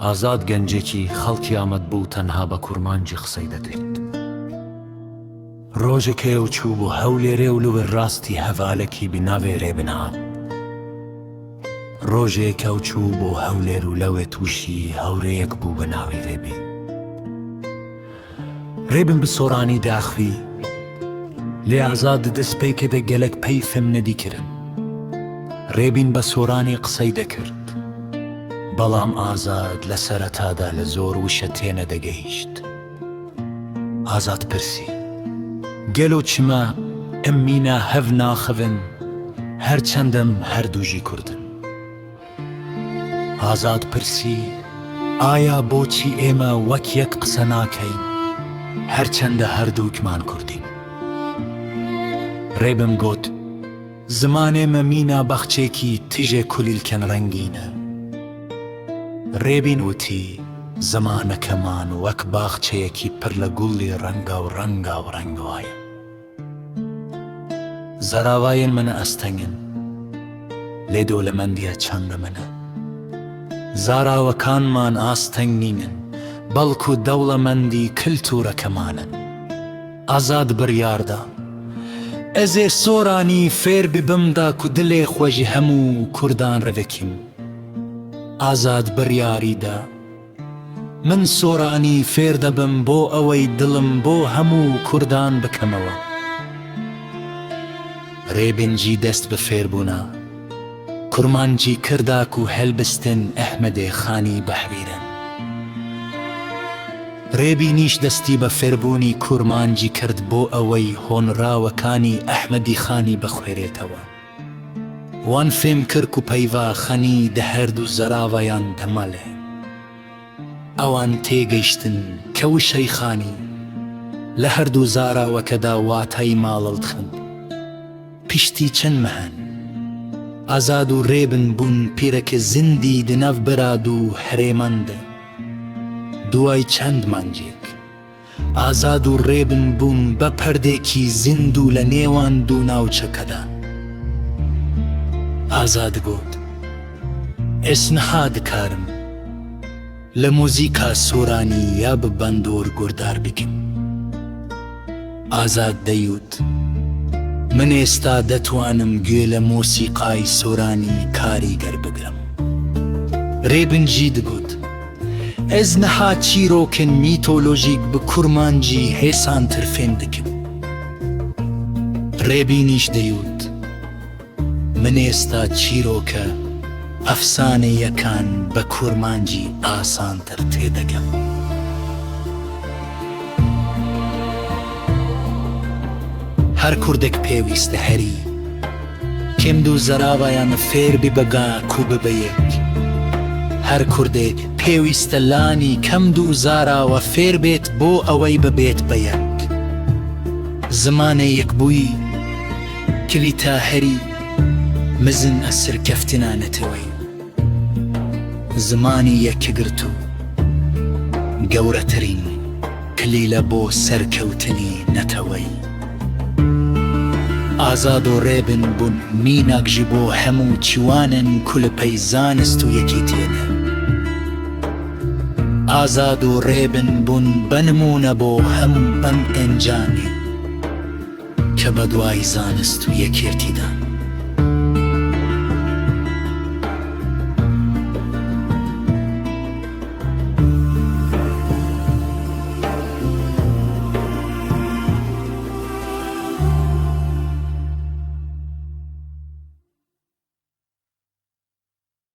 ئازاد گەنجێکی خەڵکی ئامەد بوو تەنها بە کورمانجی قسەی دەکرد. ڕۆژێک ئەو چوو بۆ هەولێرێ و لەوێ ڕاستی هەڤالەکی بە ناوێ ڕێبن هات. ڕۆژێک ئەو چوو بۆ هەولێر و لەوێ تووشی هاورێیەک بوو بە ناوی ڕێبین. ڕێبن بە سۆرانی داخوی، لێ ئازاد دەست پێ کردە گەلەک پەیفم نەدیکرن. ڕێبین بە سۆرانی قسەی دەکرد، بەڵام ئازاد لە سەرەتادا لە زۆر وشە تێنەدەگەیشت. ئازاد پرسی، گەلۆ چما ئەم مینا هەڤ ناخڤن هەرچەند ئەم هەردوو ژی کوردن؟ ئازاد پرسی، ئایا بۆچی ئێمە وەک یەک قسە ناکەین هەرچەندە هەردووکمان کوردین؟ ڕێبم گوت، زمانێ مە مینا باخچێکی تژێ کولیلکەن ڕەنگینە. ڕێبین وتی، زمانەکەمان وەک باخچەیەکی پڕ لە گوڵی ڕەنگاوڕەنگاوڕەنگ وایە. زاراوایەن منە ئەستەنگن، لێ دەولەمەندیە چەندە منە. زاراوەکانمان ئاستەنگ نینن، بەڵکو دەوڵەمەندی کلتورەکەمانن. ئازاد بڕیاردا ئەزێ سۆرانی فێر ببم داکو دلێ خوە ژ هەموو کوردان رە ڤکیم. ئازاد بڕیاریدا من سۆرانی فێر دەبم بۆ ئەوەی دڵم بۆ هەموو کوردان بکەمەوە. رێبنجی دەست بە فێربوونا کورمانجی کرداکو هەلبستن ئەحمەدێ خانی بحویرن. رێبینیش دەستی بە فێربوونی کورمانجی کرد بۆ ئەوەی هۆنراوەکانی ئەحمەدی خانی بخوێرێتەوە. وان فێم کرد کو پەیڤا خەنی دە هەردوو زەراڤایان دەمەلێ. ئەوان تێگەیشتن کە وشەی خانی لە هەردوو زاراوەکەدا واتای ماڵڵ دخن. پشتی چەند مەهان، ئازاد و رێبن بوون پیرەکە زیندی دناڤ بەراد و هەرێمان دە. دوای چەند مانگێک، ئازاد و ڕێبن بوون بە پردێکی زیندوو لە نێوان دوو ناوچەکەدا. ئازاد گوت، ئێس نها دکارم لە مۆزیکا سۆرانی یا بە بەندۆر گوردار بکم. ئازاد دەیوت، من ئێستا دەتوانم گوێ لە مۆسیقای سۆرانی کاریگەر بگرم. رێبنجی دگوت، ئەز نها چیرۆکن میتۆلۆژیک بە کورمانجی هێسانتر فێم دکم. رێبینیش دەیوت، من ئێستا چیرۆکە ئەفسانەییەکان بە کورمانجی ئاسانتر تێدەگەم. هەر کوردێک پێویستە هەری کێم دوو زەراوایان فێر ببگا کو ببە یەک. هەر کوردێک پێویستە لانی کەم دوو زاراوە فێر بێت بۆ ئەوەی ببێت بە یەک. زمانێ یەکبووی کلیتا هەری مزن ئە سرکەفتنا نەتەوەی. زمانی یەکگرتوو گەورەترین کلیلە بۆ سەرکەوتنی نەتەوەی. ئازاد و ڕێبن بوون میناک ژ بۆ هەموو چوانن کولپەی زانست و یەکیتیێنە. ئازاد و ڕێبن بوون بە نموونە بۆ هەموو ئەم گەنجانێ کە بەدوای زانست و یەکێتیدان.